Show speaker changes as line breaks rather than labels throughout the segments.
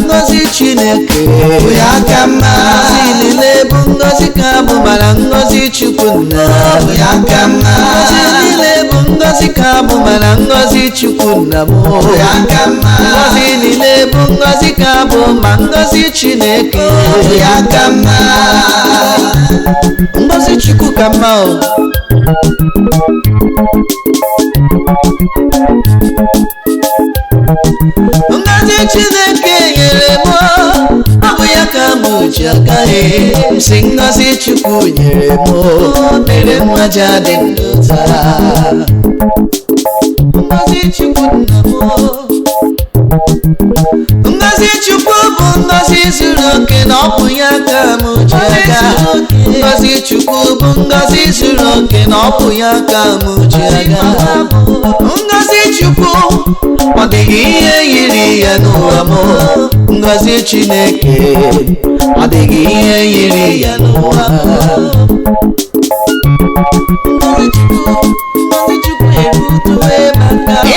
ngọzi Chineke
Bụ ya ka mma.
Ngọzi niile bụ ngọzi ka bụ mana ngọzi Chukwu nna
Bụ ya ka mma.
Ngọzi niile bụ ngọzi ka bụ mana ngọzi Chukwu nna m
Bụ ya ka mma.
Ngọzi niile bụ ngọzi ka bụ ma ngọzi Chineke
Bụ ya ka mma.
Ngọzi Chukwu ka mma o. Ngọzi Chineke nyere m ọ bụ ya ka m ji aka m si ngọzi Chukwu nyere m mere m aja dị ndụ taa. Ngọzi Chukwu nna m, ngọzi Chukwu bụ ngọzi zuru oke na ọ bụ ya ka m ji aga. Ngọzi Chukwu bụ ngọzi zuru oke na ọ bụ ya ka m ji aga. Ngọzi Chukwu, ọ dịghị ihe yiri ya n'ụwa m. Ngọzi Chineke, ọ dịghị ihe yiri ya n'ụwa m.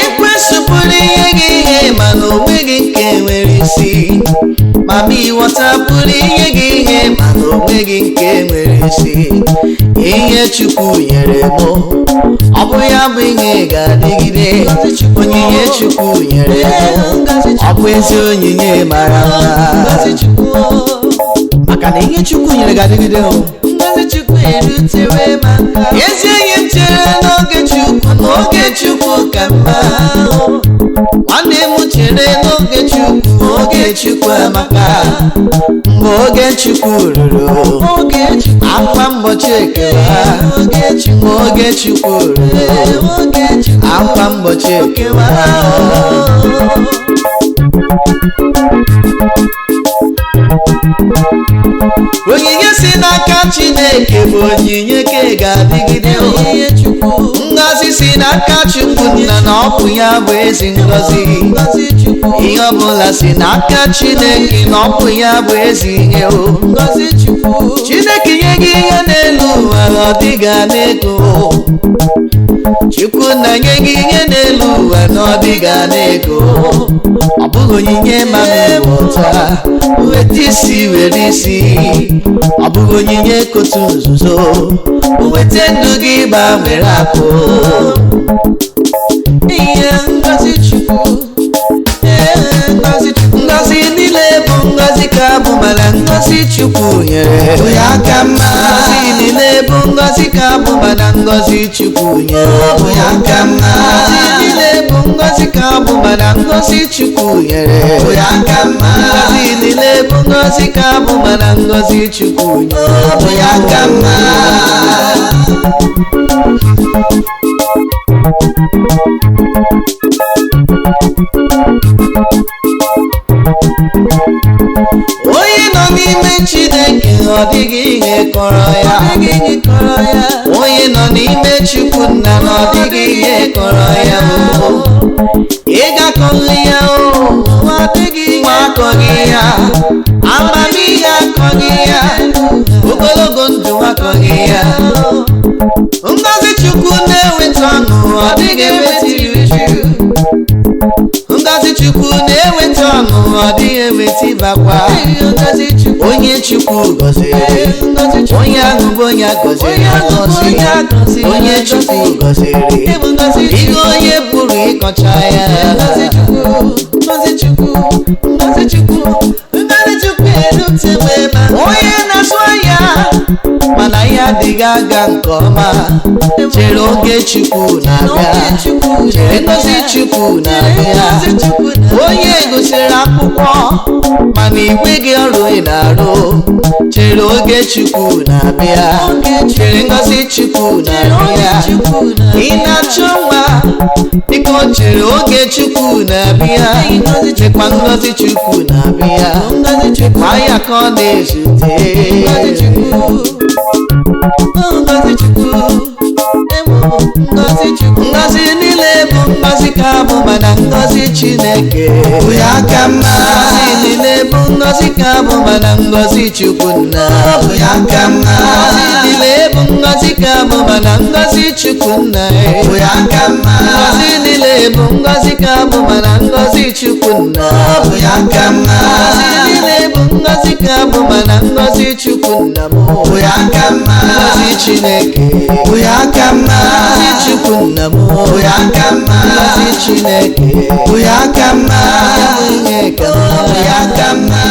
Ekwesịpụrụ ihe gị ihe mana onweghị nke nwere isi. Mama ịghọta pụrụ ihe gị ihe mana onweghị nke nwere isi. Ihe Chukwu nyere m, ọ bụ ya bụ ihe ga-adịgide. Onyinye Chukwu nyere m, ọ bụ ezi onyinye mara mma. Maka na ihe Chukwu nyere ga-adịgide o. Ezi enyi m chere n'oge Chukwu, n'oge Chukwu ka mma. Nwanne m chere n'oge Chukwu, oge Chukwu amaka. Mgbe oge Chukwu ruru, akwa mgbochi ekewa. Mgbe oge Chukwu ruru, akwa mgbochi ekewa. Onyinye si n'aka Chineke bụ onyinye ka ị ga-adịgide. Ngọzi si n'aka Chukwu nna na ọ bụ ya bụ ezi ngọzi. Ihe ọbụla si n'aka Chineke na ọ bụ ya bụ ezi ihe o. Chineke nye gị ihe n'elu ụwa na ọ dịga n'ego. Chukwu na nye gị ihe n'elu ụwa na ọ dịga n'ego. Ọ bụghị onyinye mama ịghọta weta isi were isi. Ọ bụghị onyinye kotu nzuzo weta ndụ gị gbanwere akụ. Ihe ngọzi Chukwu, ngọzi niile bụ ngọzi ka bụ mana ngọzi Chukwu nyere.
Bụ ya ka mma.
Ngọzi niile bụ ngọzi ka bụ mana ngọzi Chukwu nyere.
Bụ ya ka mma.
Ngọzi niile bụ ngọzi ka bụ mana ngọzi Chukwu nyere.
Bụ ya ka mma.
Ngọzi niile bụ ngọzi ka bụ mana ngọzi Chukwu nyere.
Bụ ya ka mma.
Onye nọ n'ime Chineke, ọ dịghị ihe kọrọ ya. Onye nọ n'ime Chukwu nna na ọ dịghị ihe kọrọ ya. Ị gakọghị ya o, nwa akọghị ya, amamihe akọghị ya, ogologo ndụ akọghị ya. Ngọzi Chukwu na-eweta ọṅụ, ọ dịghị eweta iru uju. Ngọzi Chukwu na-eweta ọṅụ, ọ dịghị eweta ịbakwa. Onye Chukwu gọziri, onye ahụ bụ onye a gọziri agọzi. Onye Chukwu gọziri, ihe onye pụrụ ịkọcha ya. Onye na-asụ anya mana ihe adịghị aga nke ọma, chere oge Chukwu na-abịa, chere ngọzi Chukwu na-abịa. Onye gụsịrị akwụkwọ mana igwe gị ọrụ ị na-arụ, chere oge Chukwu na-abịa, chere ngọzi Chukwu na-abịa. Ị na-achọ nwa, biko chere oge Chukwu na-abịa, chekwa ngọzi Chukwu na-abịa, chekwa ya ka ọ na-ezute. Ngọzi niile bụ ngọzi ka bụ mana ngọzi Chineke
Bụ ya ka mma.
Ngọzi niile bụ ngọzi ka bụ mana ngọzi Chukwu nna.
Bụ ya ka mma.
Ngọzi niile bụ ngọzi ka bụ mana ngọzi Chukwu nna.
Bụ ya ka mma.
Ngọzi niile bụ ngọzi ka bụ mana ngọzi Chukwu Chukwu nna.
Ọ bụ ya ka mma.
Ngọzi niile bụ ngọzi ka bụ, mana ngọzi Chukwu nna m
Bụ ya ka mma.
Ngọzi Chineke
Bụ ya ka mma.
Ngọzi Chukwu nna m
Bụ ya ka mma.
Ngọzi Chineke
Bụ ya ka mma.
Ya bụ ihe ka mma.
Bụ ya ka mma.